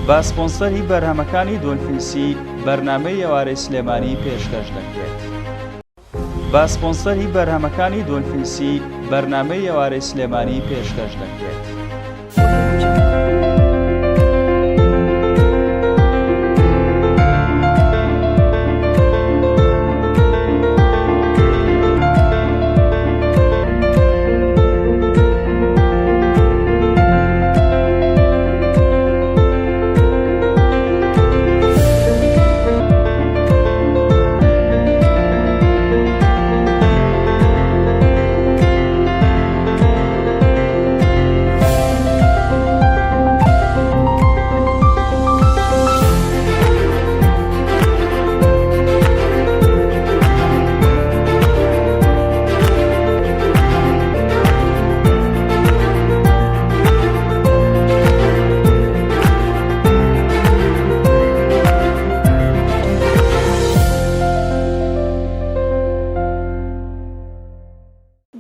بە سپۆنسەری بەرهەمەکانی دۆلفینسی بەرنامەی ئێوارەی سلێمانی پێشکەش دەکرێت. بە سپۆنسەری بەرهەمەکانی دۆلفینسی بەرنامەی ئێوارەی سلێمانی پێشکەش دەکرێت.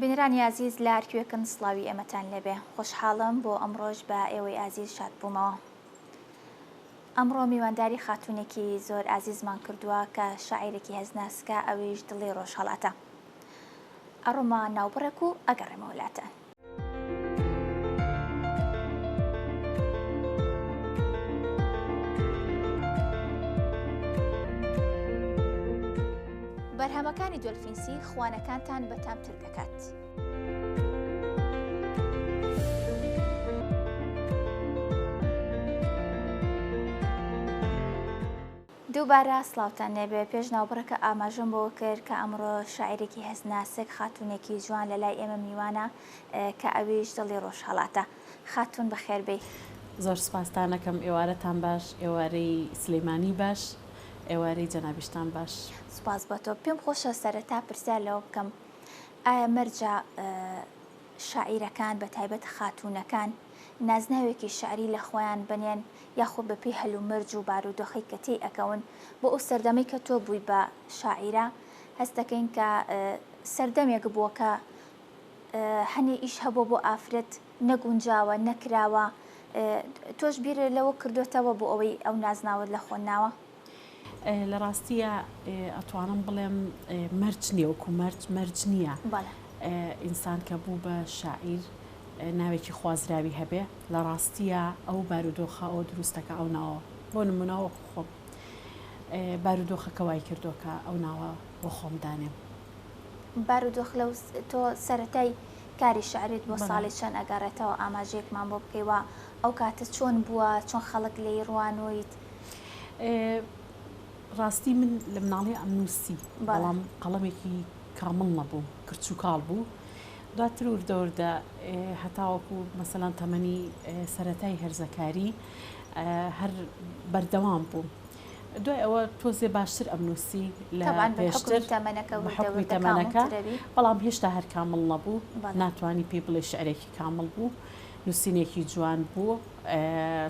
بینەرانی ئازیز لە هەرکوێکن سڵاوی ئێمەتان لێبێ خۆشحاڵم بۆ ئەمڕۆش بە ئێوەی ئازیز شاد بوومەوە ئەمڕۆ میوانداری خاتوونێکی زۆر ئازیزمان کردووە کە شاعیرێکی هەستناسکە ئەویش دڵی ڕۆژهەڵاتە. ئەڕۆمە ناوبڕێک و ئەگەڕێمەوە لاتان. بەرهەمەکانی دۆلفینسی خوانەکانتان بەتامتر دەکات. دووبارە سڵاوتان لێبێ پێش ناوبڕەکە ئاماژەم بەوە کرد کە ئەمڕۆ شاعیرێکی هەست ناسک خاتوونێکی جوان لە لای ئێمە میوانە کە ئەویش دڵی ڕۆژهەڵاتە خاتوون بەخێر بێی. زۆر سوپاستان ئەکەم ئێوارەتان باش ئێوارەی سلیمانی باش ئێوارەی جەنابیشتان باش. سوپاس بۆ تۆ پێم خۆشە سەرەتا پرسیار لەوە بکەم ئایا مەرجە شاعیرەکان بە تایبەت خاتوونەکان نازناوێکی شیعری لە خۆیان بنێن یاخود بە پێی هەلومەرج و بارودۆخی کە تێی ئەکەون بۆ ئەو سەردەمەی کە تۆ بووی بە شاعیرە هەست دەکەین کە سەردەمێک بووە کە هەنێ ئیش هەبووە بۆ ئافرەت نەگونجاوە نەکراوە تۆش بیرت لەوە کردۆتەوە بۆ ئەوەی ئەو نازناوەت لە خۆ ناوە؟ لە ڕاستییا ئەتوانم بڵێم مەرج نییە وەکوو مەرج مەرج نییە ئینسان کە بوو بە شاعیر ناوێکی خوازراوی هەبێ لە ڕاستییا ئەو بارودۆخە ئەوە دروستەکە ئەو ناوە بۆ نمونە وەکو خۆم بارودۆخەکە وای کردووە کە ئەو ناوە بۆ خۆم دانێم. بارودۆخ لەو تۆ سەرەتای کاری شعریت بۆ ساڵی چەند ئەگەڕێتەوە ئاماژەیەکمان بۆ بکەی و ئەو کاتە چۆن بووە چۆن خەڵک لێی ڕوانوویت؟ ڕاستی من لە مناڵی ئەمنووسی بەڵام قەڵەمێکی کامڵ نەبوو کرچ و کاڵ بوو دواتر وردە وردە هەتاوەکو مەسەلەن تەمەنی سەرەتای هەرزەکاری هەر بەردەوام بووم دوای ئەوە تۆزێ باشتر ئەمنووسی لە پێشتر بە حوکمی تەمەنەکە بەڵام هێشتا هەر کامڵ نەبوو ناتوانی پێی بڵێ شعرێکی کامڵ بوو نووسینێکی جوان بوو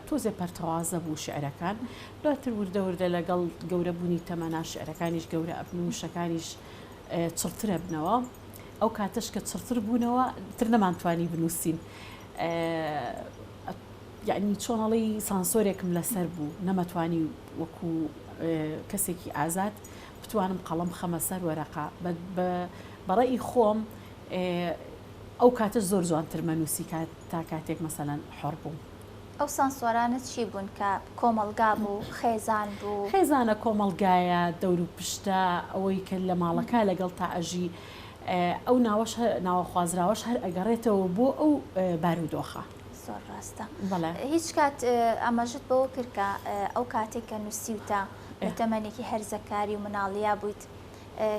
تۆزێ پەرتەوازە بوو شعرەکان دواتر وردە وردە لەگەڵ گەورە بوونی تەمەنا شعرەکانیش گەورە ئەبن و وشەکانیش چڕتر ئەبنەوە ئەو کاتەش کە چڕتر بوونەوە تر نەمانتوانی بنووسین یعنی چۆن ئەڵێی سانسۆرێکم لەسەر بوو نەمەتوانی وەکو کەسێکی ئازاد بتوانم قەڵەم خەمە سەر وەرەقە بەڕێی خۆم ئەو کاتە زۆر جوانتر مەنووسی کات تا کاتێک مەسەلەن حۆڕ بووم. ئەو سانسۆرانە چی بوون کە کۆمەڵگا بوو، خێزان بوو؟ خێزانە، کۆمەڵگایە، دەوروپشتە، ئەوەی کە لە ماڵەکە لەگەڵتا ئەژی، ئەو ناوەش هەر ناوە خوازراوەش هەر ئەگەڕێتەوە بۆ ئەو بارودۆخە. زۆر ڕاستە. بەڵێ. هیچ کات ئاماژەت بەوە کرد کە ئەو کاتەی کە نووسیوتە لە تەمەنێکی هەرزەکاری و مناڵیا بوویت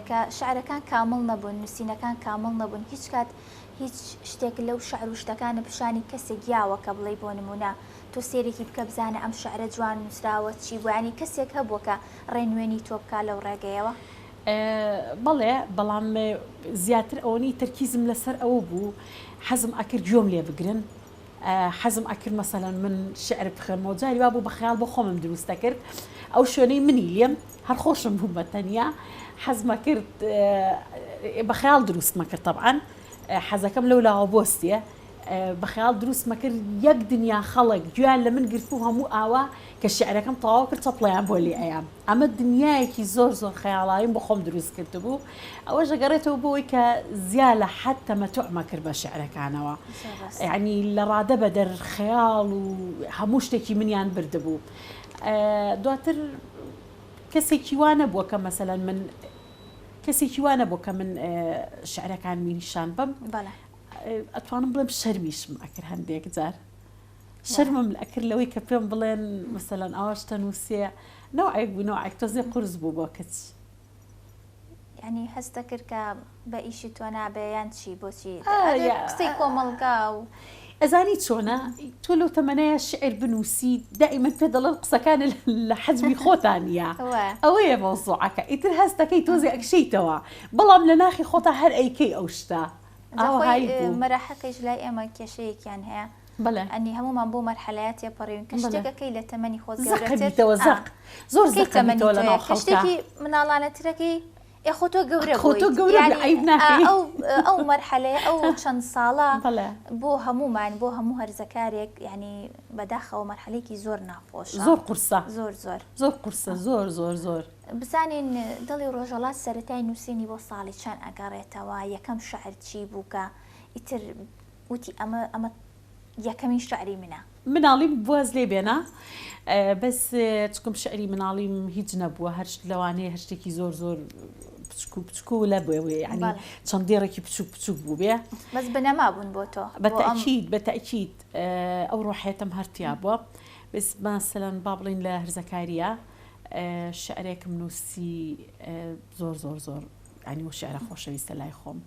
کە شعرەکان کامڵ نەبوون، نووسینەکان کامڵ نەبوون، هیچ کات هیچ شتێک لەو شعر و شتەکانە پیشانی کەسێک یاوە کە بڵێی بۆ نموونە تۆ سەیرێکی بکە بزانە ئەم شعرە جوان نووسراوە چی بووە یانی کەسێک هەبووە کە ڕێنوێنی تۆ بکا لەو ڕێگەیەوە؟ بەڵێ بەڵام زیاتر ئەوەنەی تەرکیزم لەسەر ئەوە بوو حەزم ئەکرد گوێم لێ بگرن حەزم ئەکرد مەسەلەن من شعر بخوێنمەوە جاری وا بوو بە خەیاڵ بۆ خۆمم دروست دەکرد ئەو شوێنەی منی لێم هەر خۆشم بووم بە تەنیا حەزمە کرد بە خەیاڵ دروستمە کرد تەبعەن حەزەکەم لەو لاوە بۆستیە. بە خەیاڵ دروستمە کرد یەک دنیا خەڵک گوێیان لە من گرتبوو هەموو ئاوا کە شیعرەکەم تەواو کرد چەپڵەیان بۆ لێ ئەیام. ئەمە دنیایەکی زۆر زۆر خەیاڵاویم بۆ خۆم دروست کردبوو. ئەوەش ئەگەڕێتەوە بۆ ئەوەی کە زیا لە حەد تەمەتوعمە کرد بە شیعرەکانەوە. یانی لە ڕادە بەدەر خەیاڵ و هەموو شتێکی منیان بردبوو. دواتر کەسێکی وا نەبووە کە مەسەلەن من کەسێکی وا نەبووە کە من شیعرەکانمی نیشان بەم. ئەتوانم بڵێم شەرمیشم ئەکرد هەندێک جار. شەرمم ئەکرد لەوەی کە پێم بڵێن مەسەلەن ئاوا شتە نووسێ نەوعێک بوو نەوعێک تۆزێ قورس بوو بۆ کچ. یانی هەست دەکرد کە بە ئیشی تۆ نابێ یان چی بۆچی قسەی کۆمەڵگا و. ئەزانی چۆنە تۆ لەو تەمەنەیا شیعر بنووسی دائیمەن پێت دەڵێن قسەکانت لە حەجمی خۆتا نییە ئەوەیە مەوزوعەکە ئیتر هەست دەکەی تۆزێ ئەکشێیتەوە بەڵام لە ناخی خۆتا هەر ئەیکەی ئەو شتە. جا خۆی مەراحەکەیش لای ئێمە کێشەیەکیان هەیە بەڵێ. ئەنی هەموومان بەو مەرحەلەیە تێپەڕیوین کە بەڵێ. شتێک ئەکەی لە تەمەنی خۆت زەق گەورەتر ئەبیتەوە ئا زەق زۆر کەی زەق تەمەنی ئەبیتەوە تۆیە لەناو کە خەڵکا. شتێکی مناڵانەترەکەی ئێ خۆ تۆ گەورە خۆ تۆ بوویت گەورە بووی یانی عەیب ئا ناکەی. ئەو ئەو مەرحەلەیە ئەو چەند ساڵە بەڵێ. بۆ هەموومان بۆ هەموو هەرزەکارێک یانی بەداخەوە مەرحەلەیەکی زۆر ناخۆشە زۆر قورسە. زۆر زۆر. زۆر قورسە زۆر زۆر زۆر. بزانین دڵی ڕۆژهەڵات سەرەتای نووسینی بۆ ساڵی چەند ئەگەڕێتەوە یەکەم شعر چی بوو کە ئیتر وتی ئەمە ئەمە یەکەمین شعری منە؟ مناڵیم واز لێ بێنە بەس چکم شعری مناڵیم هیچ نەبووە هەر لەوانەیە هەر شتێکی زۆر زۆر بچک و بچک و لە بوێ یعنی چەند دێڕێکی بچوک بچوک بوو بێ بەس بنەما بوون بۆ تۆ بە تەئکید بە تەئکید ئەو ڕۆحیەتم هەر تیا بووە بەس مەسەلەن با بڵێین لە هەرزەکاریە شعرێکم نووسی زۆر زۆر زۆر ینی و شعرە خۆشەویستە لای خۆم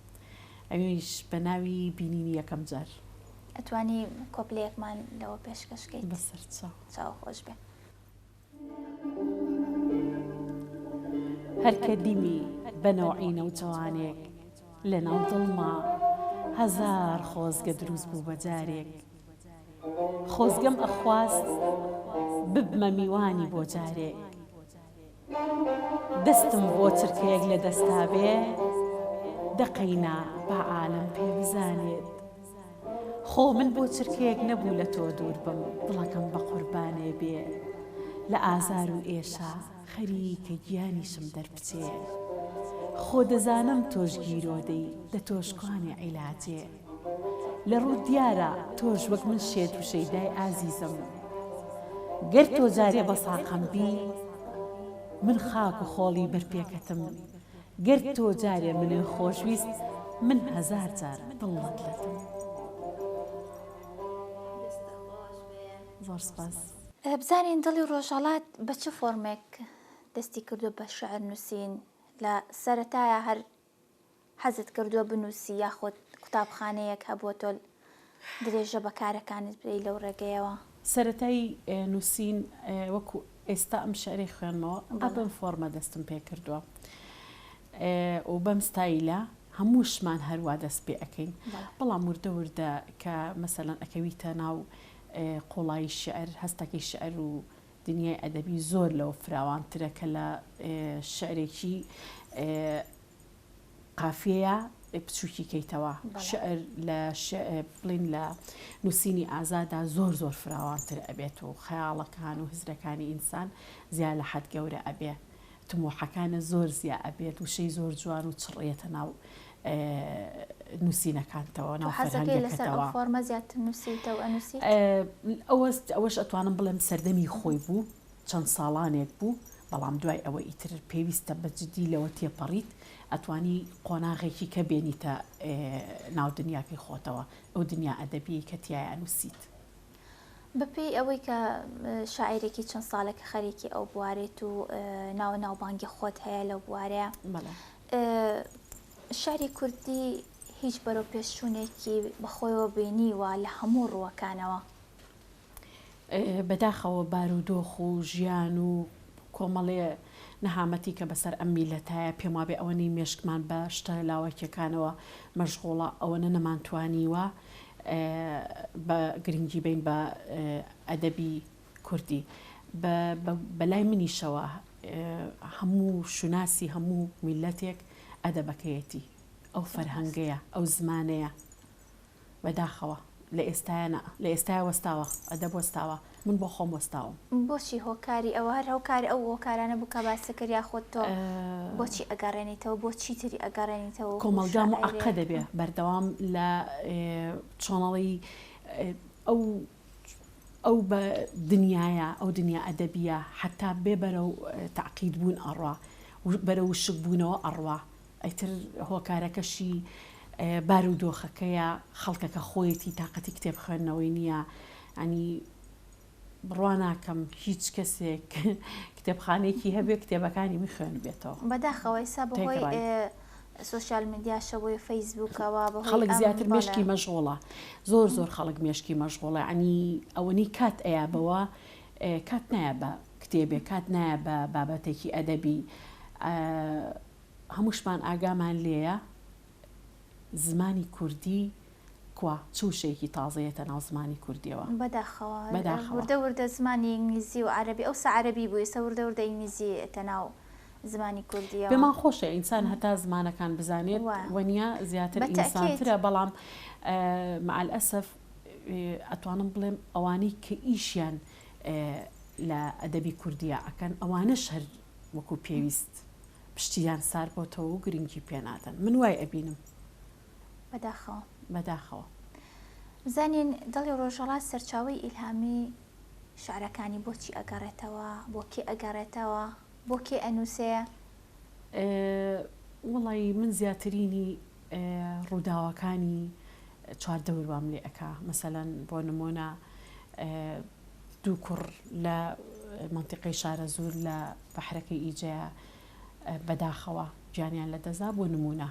ئەویش بە ناوی بینینی یەکەم جار. ئەتوانی کۆپلەیەکمان لەوە پێشکەش کەیت؟ بەسەر چاو. چاو خۆش بێ. هەر کە دیمی بە نەوعی نەوجەوانێک لە ناو دڵما هەزار خۆزگە دروست بوو بە جارێک خۆزگەم ئەخواست ببمە میوانی بۆ جارێک دەستم بۆ چرکەیەک لە دەستا بێ دەقەینا با عالەم پێ بزانێت خۆ من بۆ چرکەیەک نەبوو لە تۆ دوور بم دڵەکەم بە قوربانێ بێ لە ئازار و ئێشە خەریکە گیانیشم دەربچێ خۆ دەزانم تۆش گیرۆدەی دە تۆش کوانێ عیلاجێ لە ڕووت دیارە تۆش وەک من شێت و شەیدای ئازیزم گەر تۆ جارێ بە ساقەم بی من خاک و خۆڵی بەر پێکەتم گەر تۆ جارێ منێ خۆشویست من هەزار جار دڵ لەت لەتم. زۆر سپاس. بزانین دڵی ڕۆژهەڵات بە چ فۆرمێک دەستی کردووە بە شیعر نووسین لە سەرەتایە هەر حەزت کردووە بنووسی یاخود قوتابخانەیەک هەبووە تۆ درێژە بە کارەکانت بدەی لەو ڕێگەیەوە؟ سەرەتای نووسین وەکو ئێستا ئەم شیعرەی خوێندمەوە ئا بەم فۆرمە دەستم پێ کردووە و بەم ستایلە هەمووشمان هەر وا دەست پێ ئەکەین بەڵام وردە وردە کە مەسەلەن ئەکەویتە ناو قوڵایی شیعر هەستەکەی شیعر و دنیای ئەدەبی زۆر لەوە فراوانترە کە لە شیعرێکی قافیەیە بچووکی کەیتەوە شعر لە بڵین لە نووسینی ئازادا زۆر زۆر فراوانتر ئەبێت و خەیاڵەکان و هزرەکانی ئینسان زیا لە حەد گەورە ئەبێ تموحەکانە زۆر زیا ئەبێت وشەی زۆر جوان و چڕیەتە ناو نووسینەکانتەوە ناو فەرهەنگەکەتەوە فۆرمە زیاتر نووسیتەوە ئەنووسیت ئەوەش ئەتوانم بڵێم سەردەمی خۆی بوو چەند ساڵانێک بوو، بەڵام دوای ئەوە ئیتر پێویستە بە جدی لەوە تێپەڕیت، ئەتوانی قۆناغێکی کە بێنیتە ناو دنیاکەی خۆتەوە، ئەو دنیا ئەدەبیەی کە تیایا ئەنووسیت. بە پێی ئەوەی کە شاعیرێکی چەند ساڵێکە خەریکی ئەو بوارەیت و ناو ناوبانگی خۆت هەیە لەو بوارەیە، شیعری کوردی هیچ بەرەوپێشچوونێکی بەخۆیەوە بینیوە لە هەموو ڕووەکانەوە؟ بەداخەوە بارودۆخ و ژیان و کۆمەڵێ نەهامەتی کە بەسەر ئەم میللەتایە پێم وابێ ئەوەنەی مێشکمان بە شتە لاوەکیەکانەوە مەشغوڵە ئەوەنە نەمانتوانیوە بە گرنگی بین بە ئەدەبی کوردی بەلای منیشەوە هەموو شوناسی هەموو میللەتێک ئەدەبەکەیەتی ئەو فەرهەنگەیە ئەو زمانەیە بەداخەوە. لە ئێستایا نا لە ئێستایا وەستاوە ئەدەب وەستاوە من بۆ خۆم وەستاوم. بۆچی هۆکاری ئەوە هەر هۆکاری ئەو هۆکارانە بوو کە باست کرد یاخود تۆ بۆچی ئەگەڕێنیتەوە بۆ چیتری ئەگەڕێنیتەوە وەکوو کۆمەڵگا شاعیرێک؟ موعەقەدە بێ بەردەوام لە چۆنەڵی ئەو ئەو بە دنیایە ئەو دنیا ئەدەبییە حەتا بێ بەرەو تەعقید بوون ئەڕوا بەرەو وشک بوونەوە ئەڕوا ئیتر هۆکارەکەشی بارودۆخەکەیە، خەڵکەکە خۆیەتی تاقەتی کتێب خوێندنەوەی نییە، یانی بڕوا ناکەم هیچ کەسێک کتێبخانەیەکی هەبێ کتێبەکانی من خوێندبێتەوە. بەداخەوە ئیستا بەهۆی سۆشیال میدیاشەوە بۆیە فەیسبووکەوە بەهۆی خەڵک زیاتر مێشکی مەشغوڵە زۆر زۆر خەڵک مێشکی مەشغوڵە یانی ئەوەنەی کات ئەیا بەوە کات نایە بە کتێبێک کات نایە بە بابەتێکی ئەدەبی هەمووشمان ئاگامان لێیە زمانی کوردی کوا چ وشەیەکی تازە یەتە ناو زمانی کوردیەوە؟ بەداخەوە بەداخەوە وردە وردە زمانی ئینگلیزی و عەرەبی ئەوسا عەرەبی بوو ئێستا وردە وردە ئینگلیزی یەتە ناو زمانی کوردیەوە. پێمان خۆشە ئینسان هەتا زمانەکان بزانێت وەنیە زیاتر ئینسانترە بەڵام مع الاسف ئەتوانم بڵێم ئەوانەی کە ئیشیان لە ئەدەبی کوردیا ئەکەن ئەوانەش هەر وەکو پێویست پشتیان سار بۆتەوە و گرنگی پێ نادەن من وای ئەبینم. بەداخەوە. بەداخەوە. بزانین دڵی ڕۆژهەڵات سەرچاوەی ئیلهامی شعرەکانی بۆ چی ئەگەڕێتەوە؟ بۆ کێ ئەگەڕێتەوە؟ بۆ کێ ئەنووسێ؟ وەڵایی من زیاترینی ڕووداوەکانی چواردەور وام لێ ئەکا مەسەلەن بۆ نموونە دوو کوڕ لە مەنتیقەی شارەزوور لە بەحرەکەی ئیجەیە بەداخەوە گیانیان لەدەستدا بۆ نموونە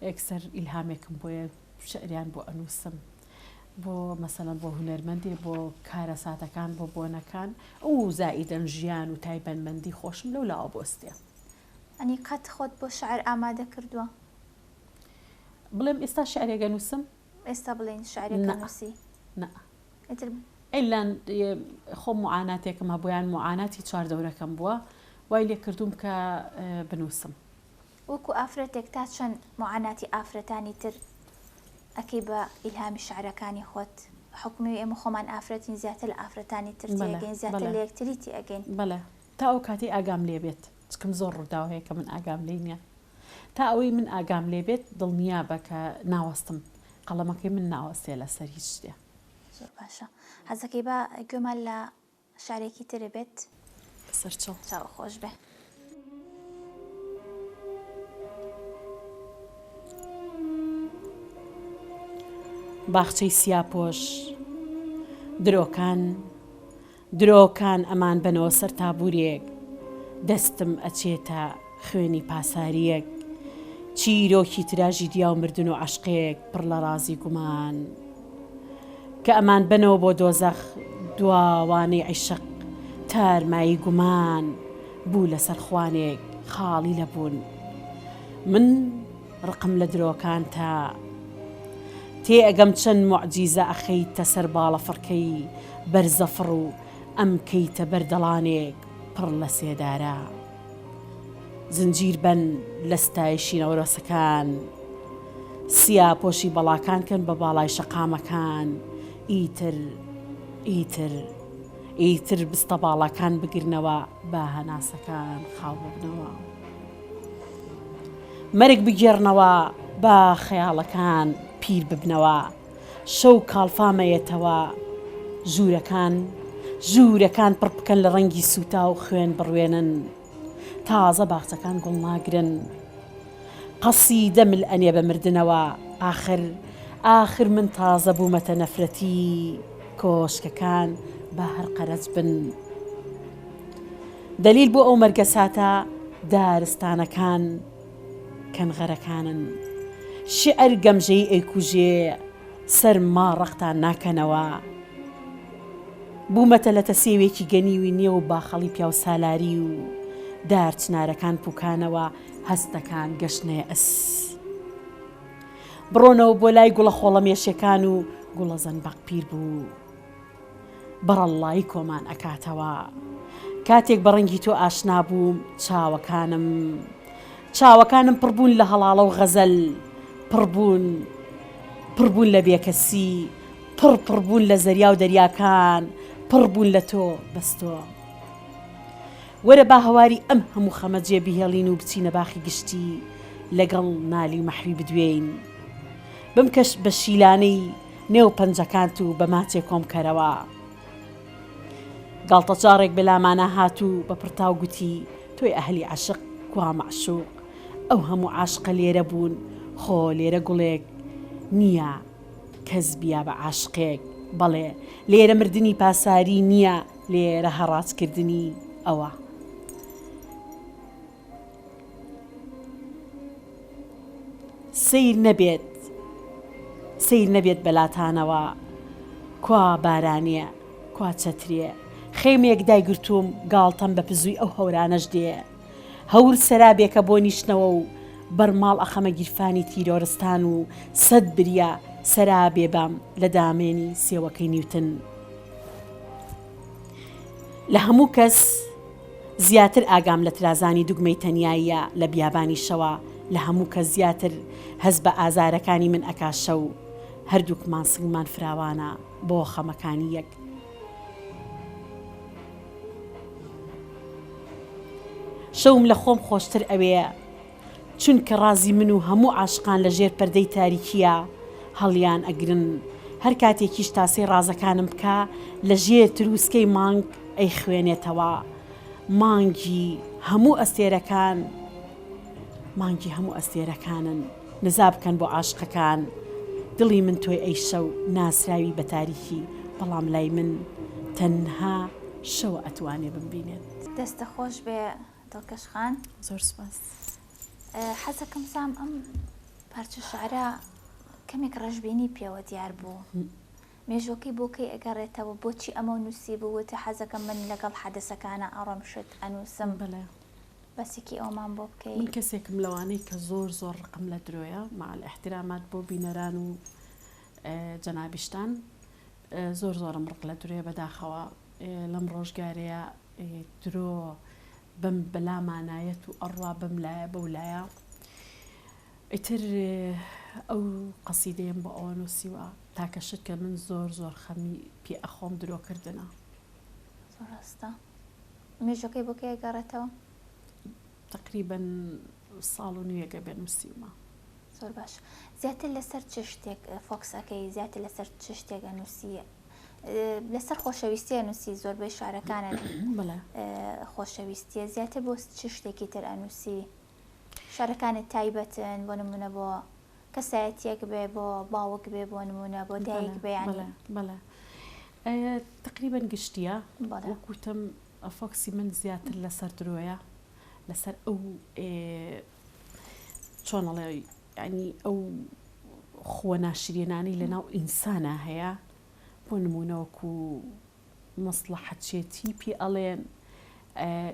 یەکسەر ئیلهامێکم بۆیە شعریان بۆ ئەنووسم بۆ مەسەلەن بۆ هونەرمەندێ بۆ کارەساتەکان بۆ بۆنەکان و زائیدەن ژیان و تایبەتمەندی خۆشم لەو لاوە بۆستێ. ئەنی قەت خۆت بۆ شعر ئامادە کردووە؟ بڵێم ئێستا شعرێک ئەنووسم؟ ئێستا بڵێین شعرێک ئەنووسی؟ نا. ئیتر ئیلا خۆم موعاناتێکم هەبوو یان موعاناتی چواردەورەکەم بووە وای لێ کردووم کە بنووسم. وەکو ئافرەتێک تا چەند موعاناتی ئافرەتانی تر ئەکەی بە ئیلهامی شعرەکانی خۆت؟ بە حوکمی ئێمە خۆمان ئافرەتین زیاتر لە ئافرەتانی تر تێئەگەین زیاتر لە یەکتری تێئەگەین. بەڵێ تا ئەو کاتەی ئاگام لێ بێت چکم زۆر ڕووداو هەیە کە من ئاگام لێی نییە تا ئەوەی من ئاگام لێ بێت دڵنیابە کە ناوەستم قەڵەمەکەی من ناوەستێ لەسەر هیچ شتێ. زۆر باشە حەزەکەی با گوێمان لە شعرێکی تر بێت؟ بەسەرچاو. چاو خۆش بێ. باخچەی سیاپۆش درۆکان درۆکان ئەمانبەنەوە سەر تابوورێک دەستم ئەچێتە خوێنی پاسارییەک چیرۆکی تراژیدیا و مردن و عەشقێک پڕ لە ڕازی گومان کە ئەمانبەنەوە بۆ دۆزەخ دوا وانەی عیشق تارمایی گومان بوو لەسەر خوانێک خاڵی لە بوون من ڕقم لە درۆکانتە تێئەگەم چەند موعجیزە ئەخەیتە سەر باڵەفڕکەی بەرزەفڕ و ئەمکەیتە بەر دەڵانێک پڕ لە سێدارە. زنجیر بەن لە ستایشی نەورۆسەکان، سیاپۆشی بەڵاکان کەن بە باڵای شەقامەکان، ئیتر، ئیتر، ئیتر بستە باڵاکان بگرنەوە با هەناسەکان خاو ببنەوە. مەرگ بگێڕنەوە با خەیاڵەکان پیر ببنەوە. شەو کاڵفا مەیەتەوە ژوورەکان ژوورەکان پڕ بکەن لە ڕەنگی سووتاو خوێن بڕوێنن تازە باخچەکان گوڵ ناگرن قەسیدە مل ئەنێ بە مردنەوە ئاخر ئاخر من تازە بوومەتە نەفرەتی کۆشکەکان با هەر قەرەج بن دەلیل بۆ ئەو مەرگەساتە دارستانەکان کەنغەرەکانن شیعر گەمژەیی ئەیکوژێ سەر ما ڕەقتان ناکەنەوە بوومەتە لەتە سێوێکی گەنیوی نێو باخەڵی پیاوسالاری و دار چنارەکان پوکانەوە هەستەکان گەشتنە ئەس بڕۆنەوە بۆ لای گوڵە خۆڵەمێشەکان و گوڵە زەنبەق پیر بوو. بەڕەڵڵایی کۆمان ئەکاتەوە کاتێک بە ڕەنگی تۆ ئاشنا بووم چاوەکانم چاوەکانم پڕ بوون لە هەڵاڵە و غەزەل پڕ بوون پڕ بوون لە بێکەسی. پڕ پڕ بوون لە زەریا و دەریاکان پڕ بوون لە تۆ بەس تۆ. وەرە با هەواری ئەم هەموو خەمە جێ بهێڵین و بچینە باخی گشتی لەگەڵ نالی و مەحوی بدوێین. بمکەش بە شیلانەی نێو پەنجەکانت و بە ماچێ کۆم کەرەوە. گاڵتەجاڕێک بە لامانا هات و بە پڕتاو گوتی، تۆی ئەهلی عەشق کوا مەعشووق؟ ئەو هەموو عاشقە لێرە بوون، خۆ لێرە گوڵێک نییە کەس بیا بە عاشقێک. بەڵێ، لێرە مردنی پاساری نییە، لێرە هەڕاجکردنی ئەوە. سەیر نەبێت سەیر نەبێت بەلاتانەوە کوا بارانێ کوا چەترێ خێمێک دایگرتووم گاڵتەم بە پزووی ئەو هەورانەش دێ هەور سەرابێکە بۆ نیشتنەوە و بەرماڵ ئەخەمە گیرفانی تیرۆرستان و سەد بریا سەرابێ بام لە دامێنی سێوەکەی نیوتن لە هەموو کەس زیاتر ئاگام لە ترازانی دوگمەی تەنیاییە لە بیابانی شەوا لە هەموو کەس زیاتر هەست بە ئازارەکانی من ئەکا شەو هەردووکمان سنگمان فراوانە بۆ خەمەکانی یەک شەوم لە خۆم خۆشتر ئەوێ چونکە ڕازی من و هەموو عاشقان لە ژێر پەردەی تاریکییا هەڵیان ئەگرن، هەر کاتێکیش تاسەی ڕازەکانم بکا لە ژێر تروسکەی مانگ ئەیخوێنێتەوە، مانگی هەموو ئەستێرەکان مانگی هەموو ئەستێرەکانن، نزا بکەن بۆ عاشقەکان، دڵی من تۆی ئەی شەو ناسراوی بە تاریکی، بەڵام لای من تەنها شەوە ئەتوانێ بمبینێت. دەستت خۆش بێ دڵکەش خان. زۆر سوپاس. حەزەکەم بزانم ئەم پارچە شعرە کەمێک ڕەشبینی پێوە دیار بوو مێژوەکەی بۆ کەی ئەگەڕێتەوە بۆچی ئەمە نووسی بوو وتە حەزەکەم من لەگەڵ حەدەسەکانە ئەڕۆم شت ئەنووسم بەڵێ بەسێکی ئەومان بۆ بکەی من کەسێکم لەوانەی کە زۆر زۆر ڕقم لە درۆیە مع الاحترامات بۆ بینەران و جەنابیشتان زۆر زۆرم ڕق لە درۆیە بەداخەوە لەم ڕۆژگارەیە درۆ بەم بەلامانایەت و ئەڕوا بەم لایە بەو لایە ئیتر ئەو قەسیدەیەم بۆ ئەوە نووسیوە تاکە شت کە من زۆر زۆر خەمی پێ ئەخۆم درۆ کردنە. زۆر ڕاستە. مێژوەکەی بۆ کەی ئەگەڕێتەوە؟ تەقریبەن ساڵ و نوێگە بێ نووسیومە. زۆر باش. زیاتر لەسەر چ شتێک فۆکس ئەکەی؟ زیاتر لەسەر چ شتێک ئەنووسی؟ لەسەر خۆشەویستی ئەنووسی زۆربەی شعرەکانت خۆشەویستیە زیاتر بۆ چ شتێکی تر ئەنووسی شعرەکانت تایبەتن بۆ نمونە بۆ کەسایەتیەک بێ بۆ باوک بێ بۆ نمونە بۆ دایک بێ ینی بەڵێ تقریبا گشتیە وەکوتم فۆکسی من زیاتر لەسەر درۆیە لەسەر ئەو چۆنەڵێ یانی ئەو خووە ناشرینانەی لەناو ئینسانا هەیە بۆ نموونە وەکو مەسڵەحەتچێتی پێ ئەڵێن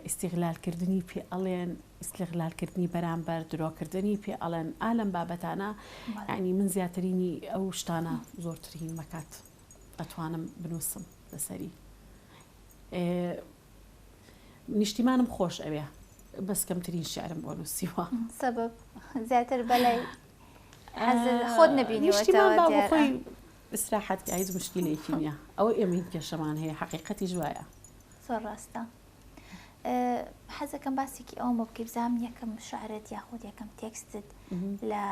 ئیستیغلال کردنی پێ ئەڵێن ئیستیغلال کردنی بەرامبەر درۆکردنی پێ ئەڵێن ئا لەم بابەتانە یانی من زیاترینی ئەو شتانە زۆرترین مەکات ئەتوانم بنووسم لەسەری نیشتیمانم خۆش ئەوێ بەس کەمترین شعرم بۆ نووسیوە. سەبەب زیاتر بەلای حەزت خۆت نەبینیوەتەوە نیشتیمان با بۆ دیارە. خۆی ئیسراحەت کا هیچ مشکیلەیەکی نییە ئەوە ئێمەین کێشەمان هەیە حەقیقەتیش وایە. زۆر ڕاستە. حەزەکەم باسێکی ئەوەم بۆ بکەی بزانم یەکەم شعرت یاخود یەکەم تێکستت لە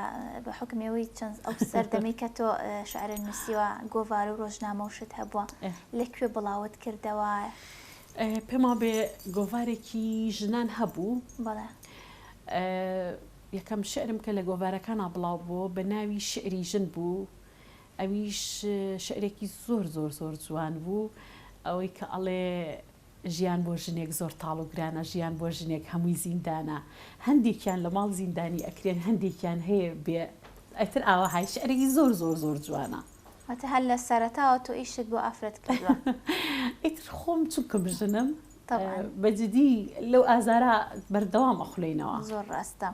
بە حوکمی ئەوەی چەند ئەو سەردەمەی کە تۆ شعرت نووسیوە گۆڤار و ڕۆژنامە و شت هەبووە لە کوێ بڵاوت کردەوە؟ پێم وابێ گۆڤارێکی ژنان هەبوو. بەڵێ. یەکەم شعرم کە لە گۆڤارەکانا بڵاو بووە بە ناوی شعری ژن بوو ئەویش شعرێکی زۆر زۆر زۆر جوان بوو ئەوەی کە ئەڵێ ژیان بۆ ژنێک زۆر تاڵ و گرانە ژیان بۆ ژنێک هەمووی زیندانە هەندێکیان لە ماڵ زیندانی ئەکرێن هەندێکیان هەیە بێ ئیتر ئاوەهای شعرێکی زۆر زۆر زۆر جوانە. واتە هەر لە سەرەتاوە تۆ ئیشت بۆ ئافرەت کردووە. ئیتر خۆم چونکم ژنم بە جدی لەو ئازارە بەردەوام ئەخولێینەوە. زۆر ڕاستە.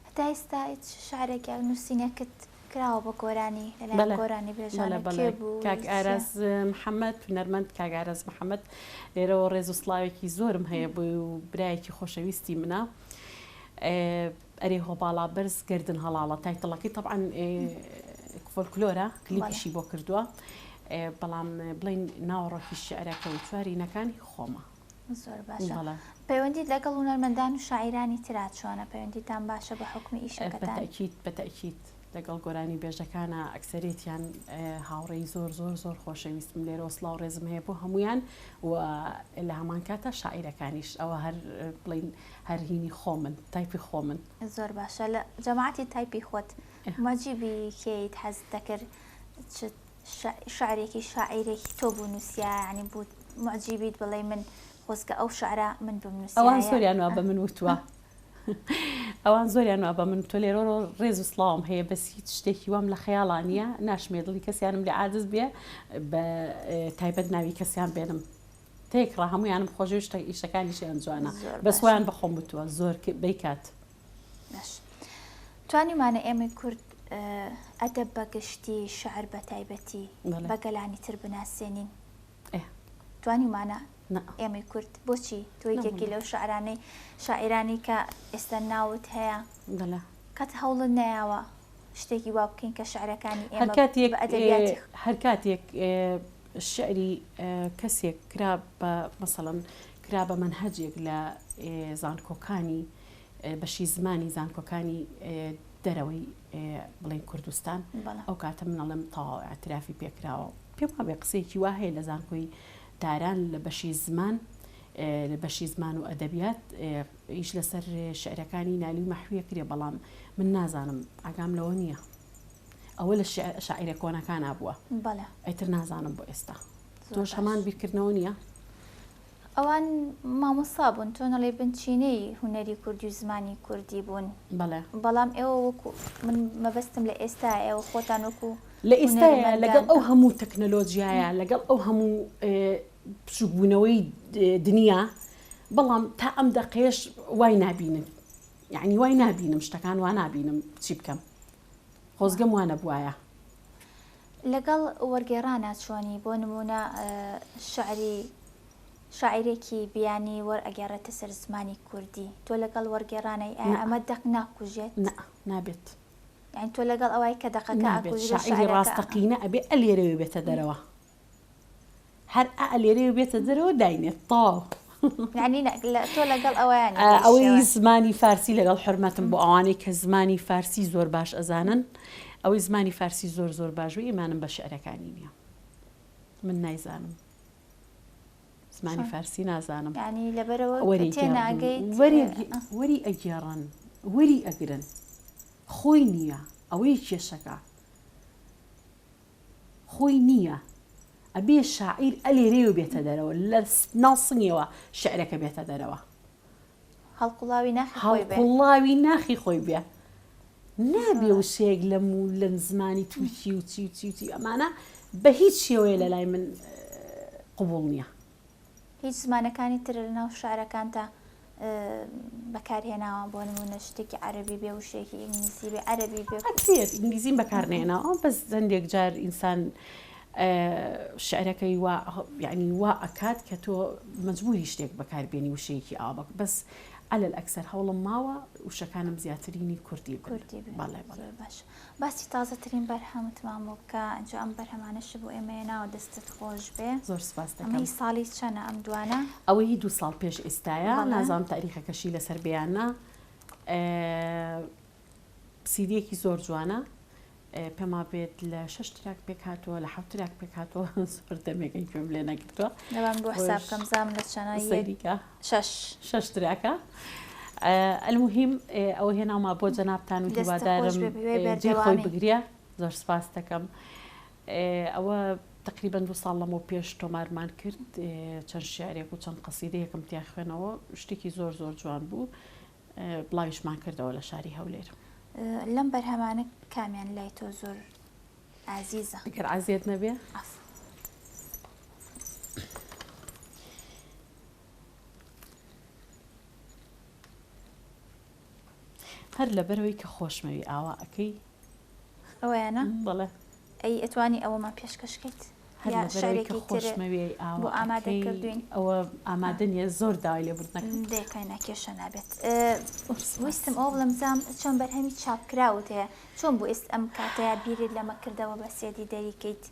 هەتا ئێستا هیچ شعرێک یا نووسینێکت کراوە بە گۆرانی لەلایەن گۆرانی بێژانە کێ بوو؟ کاک ئاراز محەممەد هونەرمەند کاک ئاراز محەممەد لێرەوە ڕێز و سڵاوێکی زۆرم هەیە بۆی و برایەکی خۆشەویستی منە. ئەرێ هۆ باڵا بەرز گەردن هەڵاڵە title ەکەی تەبعەن فۆلکلۆرە کلیپیشی بۆ کردووە. بەڵام بڵێین ناوەڕۆکی شیعرەکە و چوارینەکانی خۆمە. زۆر باشە. بەڵێ. پەیوەندیت لەگەڵ هونەرمەندان و شاعیرانی ترا چۆنە؟ پەیوەندیتان باشە بە حوکمی ئیشەکەتان؟ بە تەئکید، بە تەئکید لەگەڵ گۆرانی بێژەکانا ئەکسەرێتیان هاوڕێی زۆر زۆر زۆر خۆشەویستم لێرەوە سڵاو ڕێزم هەیە بۆ هەموویان و لە هەمان کاتا شاعیرەکانیش ئەوە هەر بڵین هەر هینی خۆمن تایپی خۆمن. زۆر باشە لە جەماعەتی تایپی خۆت موعجیبی کێیت حەزت دەکرد چ شعرێکی شاعیرێکی تۆ بنووسیایە یانی بوو موعجیبیت بڵێی من خۆزگە ئەو شعرە من بمنووسیایە. ئەوان زۆریان وا بە من وتووە ئەوان زۆریان وا بە من تۆ لێرە ڕێز و سڵاوم هەیە بەس هیچ شتێکی وام لە خەیاڵا نییە ناشمێ دڵی کەسیانم لێ عاجز بێ بە تایبەت ناوی کەسیان بێنم تێکڕا هەمویانم خۆشەویست شتە ئیشەکانیشیان جوانە بەس وایان بە خۆم وتووە زۆر بیکات. باش توانیمانە ئێمەی کورد ئەدەب بە گشتی شعر بە تایبەتی بە گەلانی تر بناسێنین توانیمانە ئێمەی کورد بۆچی تۆ یەکێکی لەو شعرانەی شاعیرانی کە ئێستا ناوت هەیە قەت هەوڵت نەیاوە شتێکی وا بکەین کە شعرەکانی ئێمە بە ئەدەبیاتی هەر کاتێک شعری کەسێک کرا بە مەسەڵەن کرا بە مەنهەجێک لە زانکۆکانی بەشی زمانی زانکۆکانی دەرەوەی بڵێن کوردستان ئەو کاتە من ئەڵێم تەواو ئاعترافی پێکراوە پێم وابێ قسەیەکی وا هەیە لە زانکۆی تاران لە بەشی زمان لە بەشی زمان و ئەدەبیات ئیش لەسەر شعرەکانی نالی و مەحویە کرێ بەڵام من نازانم ئاگام لەوە نییە ئەوە لە شاعیرە کۆنەکانا بووە ئیتر نازانم بۆ ئێستا تۆش هەمان بیرکردنەوە نییە؟ ئەوان مامۆستا بوون تۆ نەڵێی بنچینەی هونەری کوردی و زمانی کوردی بوون. بەڵێ. بەڵام ئێوە وەکو من مەبەستم لە ئێستایە ئێوە خۆتان وەکو لە ئێستایە لەگەڵ ئەو هەموو تەکنەلۆجیایە لەگەڵ ئەو هەموو بچووکبوونەوەی دنیا بەڵام تا ئەم دەقەیەش وای نابینن یعنی وای نابینم شتەکان وا نابینم چی بکەم خۆزگەم وا نەبوایە. لەگەڵ وەرگێڕانا چۆنی؟ بۆ نموونە شعری شاعیرێکی بیانی وەرئەگێڕێتە سەر زمانی کوردی، تۆ لەگەڵ وەرگێڕانای ئایا ئەمە دەق ناکوژێت؟ نا، نابێت. یانی تۆ لەگەڵ ئەوای کە دەقەکە ئەکوژرێ شاعیری شاعیرەکە ڕاستەقینە ئەبێ ئەلێرەوێ بێتە دەرەوە. هەر ئا لێرەوە بێتە دەرەوە داینێت تەواو. یانی تۆ لەگەڵ ئەوەیانی بەو ئەوەی شێوە. زمانی فارسی لەگەڵ حورمەتم بۆ ئەوانەی کە زمانی فارسی زۆر باش ئەزانن ئەوەی زمانی فارسی زۆر زۆر باش بێ ئیمانم بە شعرەکانی نییە من نایزانم زمانی چۆن؟ فارسی نازانم یانی لەبەرئەوە وەری تێناگەیت وەری وەری ئەگێڕن وەری ئەگرن خۆی نییە ئەوەی کێشەکە خۆی نییە ئەبێ شاعیر ئەلێرەیەوە بێتە دەرەوە لە ناو سنگیەوە شعرەکە بێتە دەرەوە. هەڵقوڵاوی ناخی خۆی بێ. هەڵقوڵاوی ناخی خۆی بێ. نابێ وشەیەک لەم و لەم زمانی تورکی و چی و چی و چی ئەمانە بە هیچ شێوەیە لە لای من قبوڵ نییە. هیچ زمانەکانی تر لە ناو شعرەکانتا بەکار هێناوە بۆ نموونە شتێکی عەرەبی بێ وشەیەکی ئینگلیزی بێ عەرەبی بێ. ئەکرێت ئینگلیزیم بەکار نەهێناوە بەس هەندێک جار ئینسان شعرەکەی وا یعنی وا ئەکات کە تۆ مەجبوری شتێک بەکار بێنی وشەیەکی ئاوا بەک بەس علی الاکثر هەوڵم ماوە وشەکانم زیاترینی کوردی بن. کوردی بن. بەڵێ بەڵێ. زۆر باش. باسی تازەترین بەرهەمتمان بۆ بکە ئینجا ئەم بەرهەمانەشت بۆ ئێمە هێناوە دەستت خۆش بێ. زۆر سپاست ئەمە دەکەم. هی ساڵی چەنە ئەم دوانە؟ ئەوە هی دوو ساڵ پێش ئێستایە بەڵێ. نازانم تاریخەکەشی لەسەر بێ یان نا. سیدیەکی زۆر جوانە پێم وابێت لە شەش track پێک هاتووە لە حەوت track پێک هاتووە زۆر دەمێکە گوێم لێ نەگرتووە. دەبام بۆ حساب بکەم زام لە چەنە یەک سەیریکە. شەش. شەش track ە. المهم ئەوە هێناومە بۆ جەنابتان و دەستت خۆش هیوادارم بێ بەهیوای جێی خۆی بەردەوامی. بگرێ زۆر سپاست دەکەم. ئەوە تەقریبەن دوو ساڵ لەمەو پێش تۆمارمان کرد چەند شیعرێک و چەند قەسیدەیەکم تیا خوێنەوە شتێکی زۆر زۆر جوان بوو بڵاویشمان کردەوە لە شاری هەولێر. لەم بەرهەمانە کامیان لای تۆ زۆر ئازیزە؟ ئەگەر عەزێت نەبێ. عەفو. هەر لەبەرئەوەی کە خۆشمەوی ئاوا ئەکەی. ئەوەیانە؟ بەڵێ. ئەی ئەتوانی ئەوەمان پێشکەش کەیت؟ هەر یا لەبەرئەوەی کە شعرێکی تر خۆشمەوێی ئاوا بۆ ئامادە ئەکەی کردوین؟ ئەوە ئامادە نییە زۆر داوای لێبوردنەکەم. دەی قەینا کێشە نابێت. زۆر سوپاس. ویستم ئەوە بڵێم زام چۆن بەرهەمی چاپکراوت هەیە چۆن بوو ئێست ئەم کاتەیا بیرت لەمە کردەوە بە سێدی دەریکەیت؟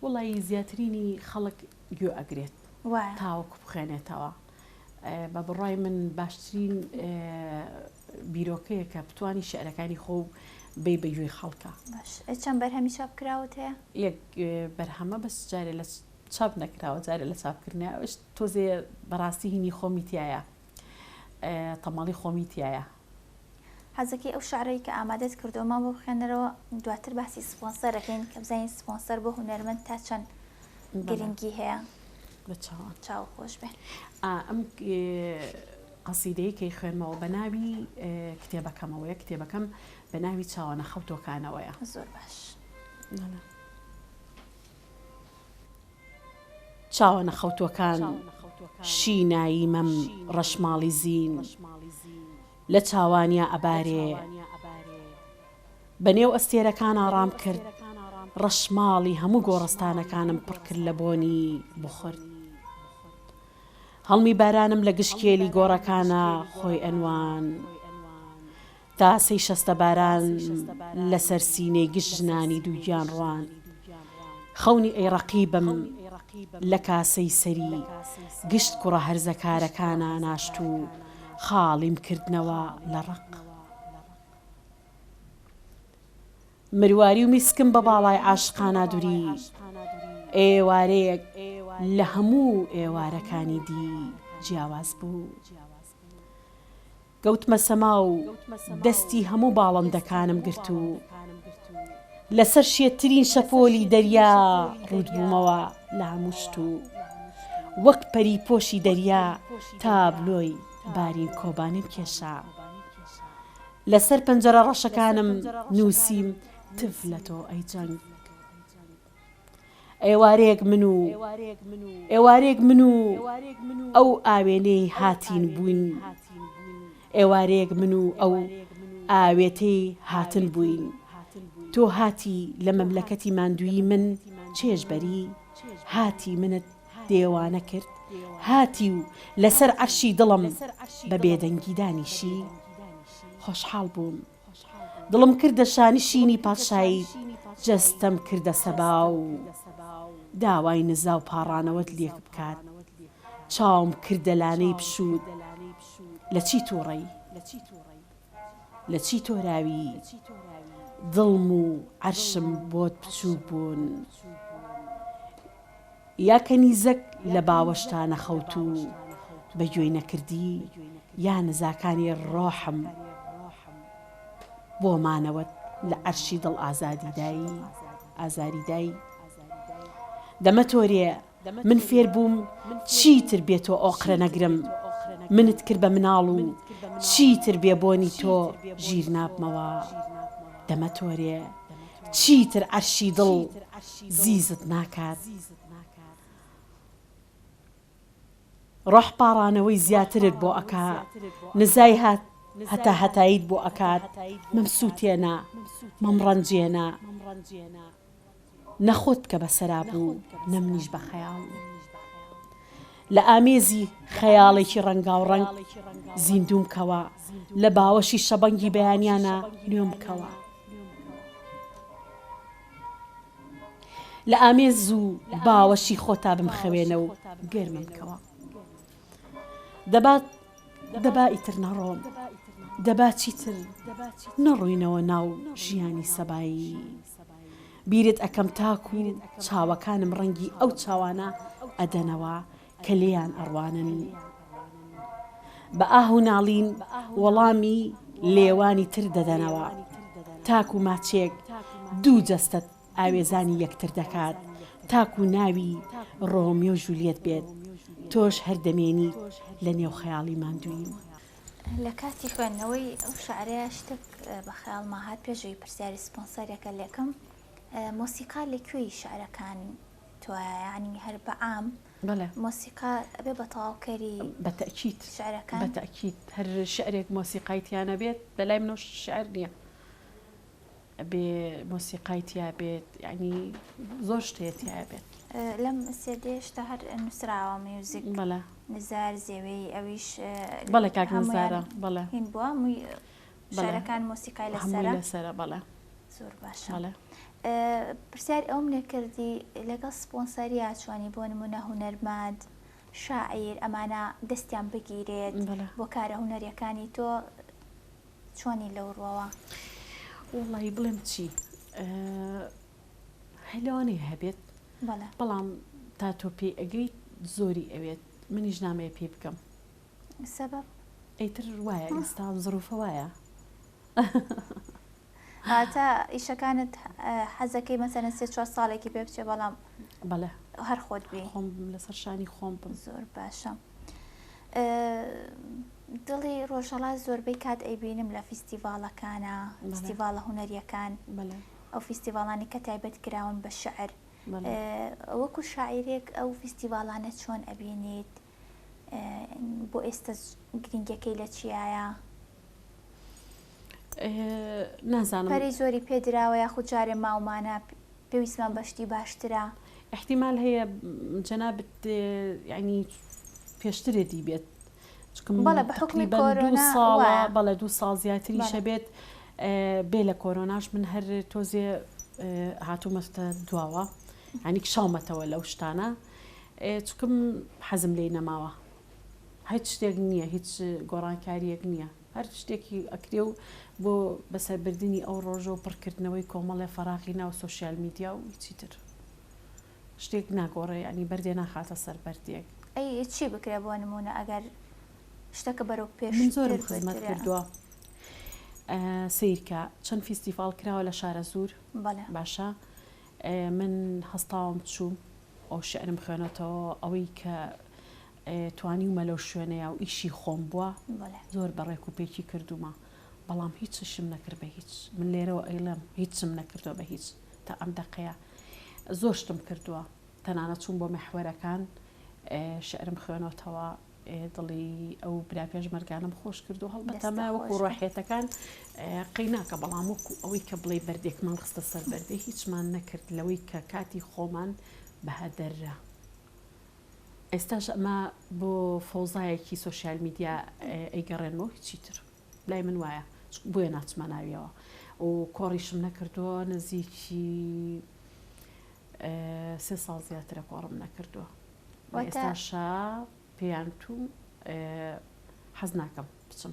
وەڵایی زیاترینی خەڵک گوێ ئەگرێت وایە. تاوەکو بخوێنێتەوە. بە بڕوای من باشترین بیرۆکەیە کە بتانی شعرەکانی خۆ بی بە گوێی خەڵکە. باش چەند بەرهەمی چاپ کراوت هەیە؟ یەک بەرهەمە بەس جارێ لە چاپ نەکراوە جارێ لە چاپکردنە ئەوش تۆزێ بەڕاستی هینی خۆمی تایە تەمەڵی خۆمی تایە. حەزەکەی ئەو شعرەی کە ئامادەت کردووە مان بۆ بخوێنەرەوە دواتر باسی سپۆنسەر ئەکەین کە بزانین سپۆنسەر بۆ هونەرمەند تا چەند گرنگی هەیە. بە چاوان. چاو خۆش بێ. ئەم قەسیدەیە کەی خوێنمەوە بە ناوی کتێبەکەمەوەیە کتێبەکەم بە ناوی چاوە نەخەوتۆکانەوەیە. زۆر باش. چاوە نەخەوتوەکان شینایی مەم ڕەشماڵی زین لە چاوانیا ئەبارێ بە نێو ئەستێرەکانا ڕام کرد ڕەشماڵی هەموو گۆڕستانەکانم پڕ کرد لە بۆنی بخورد هەڵمی بارانم لە گشت کێلی گۆڕەکانا خۆی ئەنوان. تاسەی شەستە باران لەسەر سینەی گشت ژنانی دووگیان ڕوان. خەونی ئەی ڕەقیبم لە کاسەی سەری گشت کوڕە هەرزەکارەکانا ناشت و خاڵیم کردنەوە لە ڕق. مرواری و میسکم بە باڵای عاشقانا دوری. ئێوارەیەک لە هەموو ئێوارەکانی دی جیاواز بوو. گەوتمە سەما و دەستی هەموو باڵندەکانم گرت و لەسەر شێتترین شەپۆلی دەریا ڕووت بوومەوە لە هەموو شت و وەک پەری پۆشی دەریا تابلۆی بارین کۆبانیم کێشا. لەسەر پەنجەرە ڕەشەکانم نووسیم تف لە تۆ ئەی جەنگ. ئێوارەیەک من و ئێوارەیەک من و ئەو ئاوێنەی هاتین بووین ئێوارەیەک من و ئەو ئاوێتەی هاتن بووین تۆ هاتی لە مەملەکەتی ماندوویی من چێژ بەری هاتی منت دێوانە کرد هاتی و لەسەر عەرشی دڵم بە بێدەنگی دانیشی خۆشحاڵ بووم. دڵم کردە شانشینی پادشاییت، جەستەم کردە سەبا و داوای نزا و پاڕانەوەت لێ بکات، چاوم کردە لانەی پشووت، لە چی تووڕەی؟ لە چی تۆراوی؟ دڵم و عەرشم بۆت بچووک بوون. یا کەنیزەک لە باوەشتا نەخەوت و بە گوێی نەکردی، یا نزاکانی ڕۆحم بۆ مانەوەت لە عەرشی دڵ ئازادی دای، ئازاری دای. دەمەتۆرێ من فێر بووم چیتر بێ تۆ ئۆقرە نەگرم، منت کرد بە مناڵ و چیتر بێ بۆنی تۆ ژیر نابمەوە. دەمەتۆرێ چیتر عەرشی دڵ زیزت ناکات. ڕۆح پاڕانەوەی زیاترت بۆ ئەکا، نزای هەتاهەتاییت بۆ ئەکات، مەمسووتێنە، مەمڕەنجێنە، نە خۆت بکە بە سەراب و نە منیش بە خەیاڵ. لە ئامێزی خەیاڵێکی ڕەنگاوڕەنگ زیندووم کەوە، لە باوەشی شەبەنگی بەیانیانا نوێم کەوە. لە ئامێز و باوەشی خۆتا بمخەوێنە و گەرمم کەوە. دەبا دەبا ئیتر نەڕۆم، دەبا چیتر نەڕۆینەوە ناو ژیانی سەبایی. بیرت ئەکەم تاکو چاوەکانم ڕەنگی ئەو چاوانە ئەدەنەوە کە لێیان ئەڕوانن. بە ئاه و ناڵین وەڵامی لێوانی تر دەدەنەوە. تاکو ماچێک دوو جەستەت ئاوێزانی یەکتر دەکات، تاکو ناوی ڕۆمیۆ و ژولیەت بێت، تۆش هەر دەمێنیت لە نێو خەیاڵی ماندووییم. لە کاتی خوێندنەوەی ئەو شعرەیا شتێک بە خەیاڵما هات پێش ئەوەی پرسیاری سپۆنسەرەکە لێکەم مۆسیقا لە کوێی شعرەکان تۆیە یانی هەر بە عام بەڵێ مۆسیقا ئەبێ بە تەواوکەری بە تەئکید شعرەکان بە تەئکید هەر شعرێک مۆسیقای تیا نەبێت لە لای منەوە شعر نییە ئەبێ مۆسیقای تیا بێت یعنی زۆر شتێ تیا بێت لەم سێدێشتا هەر نووسراوە میوزیک بەڵێ نزار زێوەی ئەویش بەڵێ کاک نزارە بەڵێ هین بووە مووی شعرەکان مۆسیقای لەسەرە لەسەرە بەڵێ زۆر باشە بەڵێ. پرسیاری ئەوم لێ کردی لەگەڵ سپۆنسەریا چۆنی بۆ نمونە هونەرمەند شاعیر ئەمانە دەستیان بگیرێت بۆ کارە هونەریەکانی تۆ چۆنی لەو ڕوەوە؟ وەڵی بڵێم چی هەر لەوانەیە هەبێت بەڵام تا تۆ پێی ئەگەیت زۆری ئەوێت منیش نامەیە پێی بکەم سەبەب؟ ئیتر وایە ئێستا زروفە وایە. واتە ئیشەکانت حەزەکەی مەسەلەن سێ چوار ساڵێکی پێ بچێ بەڵام بەڵێ هەر خۆت بی خۆم بم لەسەر شانی خۆم بم زۆر باشە دڵی ڕۆژهەڵات زۆربەی کات ئەیبینم لە فیستیڤاڵەکانە فیستیڤاڵە هونەریەکان ئەو فیستیڤاڵانی کە تایبەت کراون بە شعر وەکو شاعیرێک ئەو فیستیڤاڵانە چۆن ئەبینیت بۆ ئێستا گرنگەکەی لە چیایە؟ نازانم پەرەی زۆری پێ دراوە یاخود جارێ ماومانە پێویستمان بە شتی باشترە؟ ئیحتیمال هەیە جەنابت یانی پێشترێ دیبێت چونکە بەڵێ بە حوکمی تەقریبەن دوو کۆرۆنا ساڵە وایە. بەڵێ دوو ساڵ زیاتریشە بەڵێ. بێت بێ لە کۆرۆناش من هەر تۆزێ هاتوومەتە دواوە یانی کشاومەتەوە لەو شتانە چونکم حەزم لێی نەماوە هیچ شتێک نییە هیچ گۆڕانکارییەک نییە هەر شتێکی ئەکرێ و بۆ بەسەربردنی ئەو ڕۆژە و پڕکردنەوەی کۆمەڵێ فەراغی ناو سۆشیال میدیا و هیچی تر شتێک ناگۆڕێ یانی بەردێ ناخاتە سەر بەردێک. ئەی چی بکرێ بۆ نموونە ئەگەر شتەکە بەرەو من پێشتر زۆرم خزمەت بردرێ؟ کردووە سەیرکە چەند فیستیڤاڵ کراوە لە شارەزوور بەڵێ. باشە من هەستاوم چووم ئەو شیعرم خوێنەتەوە ئەوەی کە توانیومە لەو شوێنەیا و ئیشی خۆم بووە زۆر بە ڕێک و پێکی کردوومە بەڵام هیچشم نەکرد بە هیچ من لێرەوە ئەیڵێم هیچم نەکردووە بە هیچ تا ئەم دەقەیە زۆر شتم کردووە تەنانەت چووم بۆ میحوەرەکان شعرم خوێنۆتەوە دڵی ئەو برا پێشمەرگانەم خۆش کردو هەڵبەتە مە وەکو ڕۆحێتەکان قەی ناکە بەڵام وەکو ئەوەی کە بڵێ بەردێکمان خستە سەر بەردێ هیچمان نەکرد لەوەی کە کاتی خۆمان بەهەدەررا. ئێستاش ئەمە بۆ فەوزایەکی سۆشیال میدیا ئەیگەڕێنمەوە هیچی تر لای من وایە بۆیە ناچمە ناویەوە و کۆڕیشم نەکردووە نزیکی سێ ساڵ زیاترە کۆڕم نەکردووە ئێستاشا پێیان توم حەز ناکەم بچم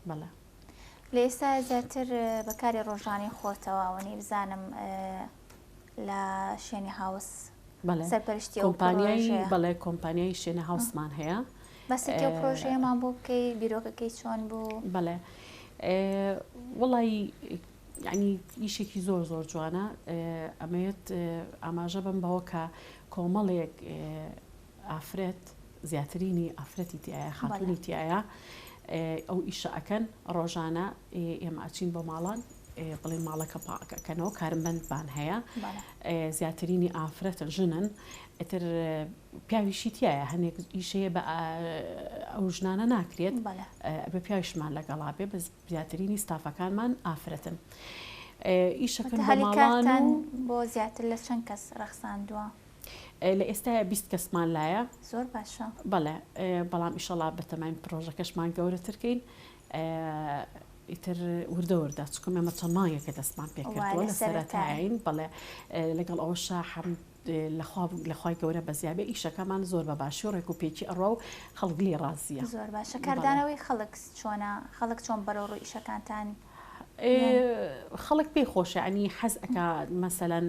بەڵێ. لە ئێستا زیاتر بەکاری ڕۆژانی خۆتەوە ئەوەنەی بزانم لە شێنی هاوس بەڵێ سەرپەرشتی ئەو کۆمپانیای پرۆژەیە. بەڵێ کۆمپانیای شێنە هاوسمان هەیە. باسێکی ئەو پرۆژەیەمان بۆ بکەی بیرۆکەکەی چۆن بوو؟ بەڵێ وەڵی یعنی ئیشێکی زۆر زۆر جوانە ئەمەوێت ئاماژە بم بەوە کە کۆمەڵێک ئافرەت زیاترینی ئافرەتی تیایە خاتونی تیایە ئەو ئیشە ئەکەن ڕۆژانە ئێمە ئەچین بۆ ماڵان بڵێن ماڵەکە پاک ئەکەنەوە کارمەندمان هەیە زیاترینی ئافرەتن ژنن ئیتر پیاویشی تایە هەنێک ئیشەیە بە ئەو ژنانە ناکرێت بە پیاویشمان لەگەڵا بێ بەس زیاترینی ستافەکانمان ئافرەتن ئیشەکەن بۆ ماڵان بۆ زیاتر لە چەند کەس ڕەخساندووە؟ لە ئێستایا 20 کەسمان لایە. زۆر باشە. بەڵێ بەڵام ئیشەڵا بەتەماین پرۆژەکەشمان گەورەتر کەین ئیتر وردە وردە چونکە ئێمە چەند مانگێکە دەستمان پێکردووە لە سەرەتاین بەڵێ لەگەڵ ئەوەشا حەمد لەخوا لەخوای گەورە بەزیابێ ئیشەکەمان زۆر بە باشی و ڕێک و پێکی ئەڕوا و خەڵک لێی ڕازیە. زۆر باشە کاردانەوەی خەڵک چۆنە خەڵک چۆن بەرەو ڕووی ئیشەکانتان خەڵک پێی خۆشە یانی حەز ئەکا مەسەلەن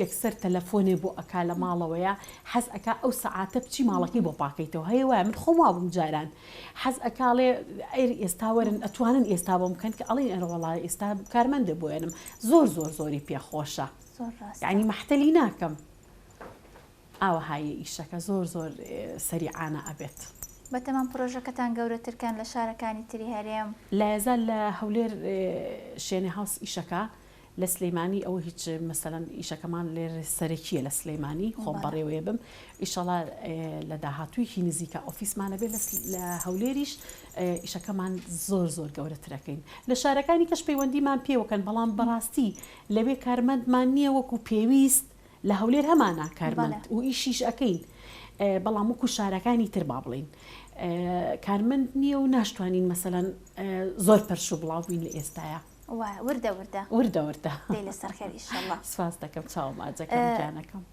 یەکسەر تەلەفۆنێ بۆ ئەکا لە ماڵەوەیە حەز ئەکا ئەو سەعاتە بچی ماڵەکەی بۆ پاکەیتەوە هەیە وایە من خۆم وابووم جاران حەز ئەکا ئەڵێ ئەر ئێستا وەرن ئەتوانن ئێستا بۆم بکەن کە ئەڵێن ئەرە وەڵا ئێستا کارمەندە بۆیەنم زۆر زۆر زۆری پێ خۆشە یعنی مەحتەلی ناکەم ئاوەهایە ئیشەکە زۆر زۆر سەریعانە ئەبێت. بەتەمان پرۆژەکەتان گەورەتر کەن لە شارەکانی تری هەرێم؟ لایەزال لە هەولێر شێنێ هاوس ئیشەکە لە سلیمانی ئەوە هیچ مەسەلەن ئیشەکەمان لێرە سەرەکیە لە سلیمانی خۆم بەڕێوەیە بم ئیشەڵا لە داهاتوویەکی نزیکە ئۆفیسمانە بێ لە هەولێریش ئیشەکەمان زۆر زۆر گەورەترەکەین لە شارەکانی کەش پەیوەندیمان پێوەکەن بەڵام بەڕاستی لەوێ کارمەندمان نییە وەکو پێویست لە هەولێر هەمانە کارمەند و ئیشیش ئەکەین بەڵام وەکو شارەکانی تر با بڵین کارمەند نییە و ناشتوانین مەسەلەن زۆر پەرش و بڵاو بین لە ئێستاە. وایە وردە وردە. وردە وردە. دەی لەسەر خێر ئیشەڵا. سپاست دەکەم چاو ماجەکەم گیانەکەم.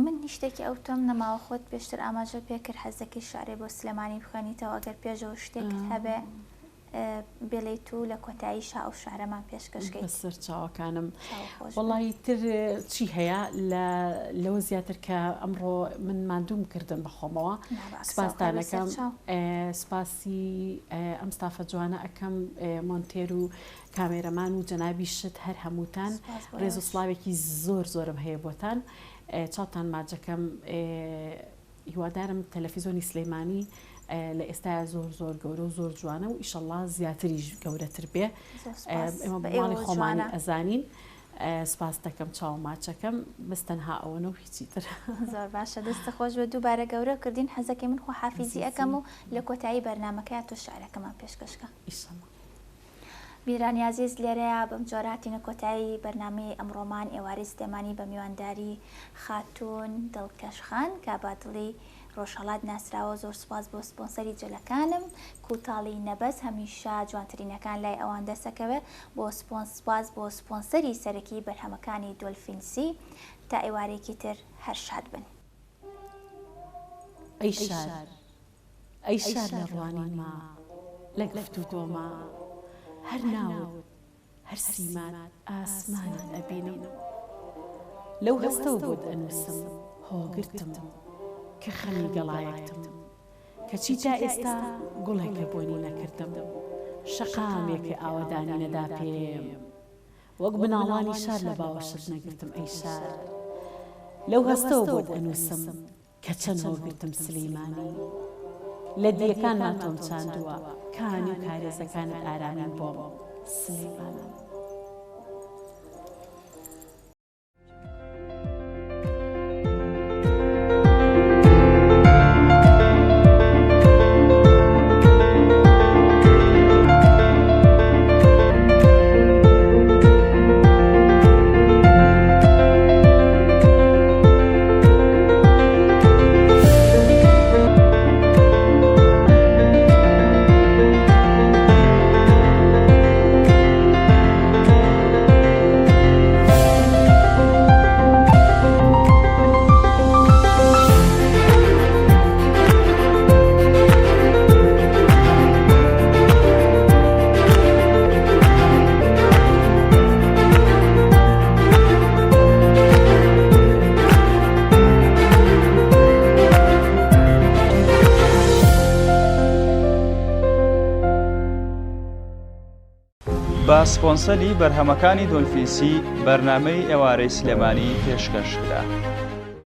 من هیچ شتێکی ئەوتۆم نەماوە خۆت پێشتر ئاماژە پێ کرد حەزدەکەی شعرێ بۆ سلێمانی بخوێنیتەوە ئەگەر پێشەوە شتێکت هەبێ بڵێیت و لە کۆتاییشا ئەو شعرەمان پێشکەش کەیت. بەسەر چاوەکانم. وەڵایی تر چی هەیە لە لەوە زیاتر کە ئەمڕۆ من ماندووم کردم بە خۆمەوە سپاستانەکەم سپاسی ئەم ستافە جوانە ئەکەم مۆنتێر و کامێرەمان و جەنابیشت هەر هەمووتان ڕێز و سڵاوێکی زۆر زۆرم هەیە بۆتان چاوتان ماجەکەم هیوادارم تەلەفیزۆنی سلەیمانی لە ئێستایا زۆر زۆر گەورە و زۆر جوانە و ئیشەڵا زیاتریش گەورەتر بێ ئێمە بە ماڵی خۆمانی ئەزانین سپاس دەکەم چاو ماچەکەم بەس تەنها ئەوەنە و هیچی تر. زۆر باشە دەستت خۆش بێت دووبارە گەورە کردین حەزەکەی من خواحافیزی ئەکەم و لە کۆتایی بەرنامەکەیا تۆ شعرەکەمان پێشکەش کە. ئیشەڵا. بینەرانی ئازیز لێرەیا بەم جۆرە هاتینە کۆتایی بەرنامەی ئەمڕۆمان ئێوارەی سلێمانی بە میوانداری خاتوون دڵکەش خان کە بە دڵی ڕۆژهەڵات ناسراوە زۆر سوپاس بۆ سپۆنسەری جلەکانم کوتاڵی نەبەز هەمیشە جوانترینەکان لای ئەوان دەسەکەوێ بۆ سپۆنس سوپاس بۆ سپۆنسەری سەرەکی بەرهەمەکانی دۆلفینسی تا ئێوارەیەکی تر هەر شاد بن. ئەی شار ئەی شار لە ڕوانینما لە گفتوگۆما هەر ناوت هەر سیمات ئاسمانت ئەبینم لەو هەستەوە بۆت ئەنووسم هۆگرتم کە خەمی گەڵایەکتم کەچی تا ئێستا گوڵێکە بۆنی نەکردم شەقامێکە ئاوەدانی نەدا پێم وەک مناڵانی شار لە باوەشت نەگرتم ئەی شار لەو هەستەوە بۆت ئەنووسم کە چەند هۆگرتم سلیمانی لە دییەکانما تۆم چاندووە کانی و کارێزەکانت ئارامین بۆم سلیمانی. بە سپۆنسەری بەرهەمەکانی دۆلفینسی بەرنامەی ئێوارەی سلێمانی پێشکەش کرا.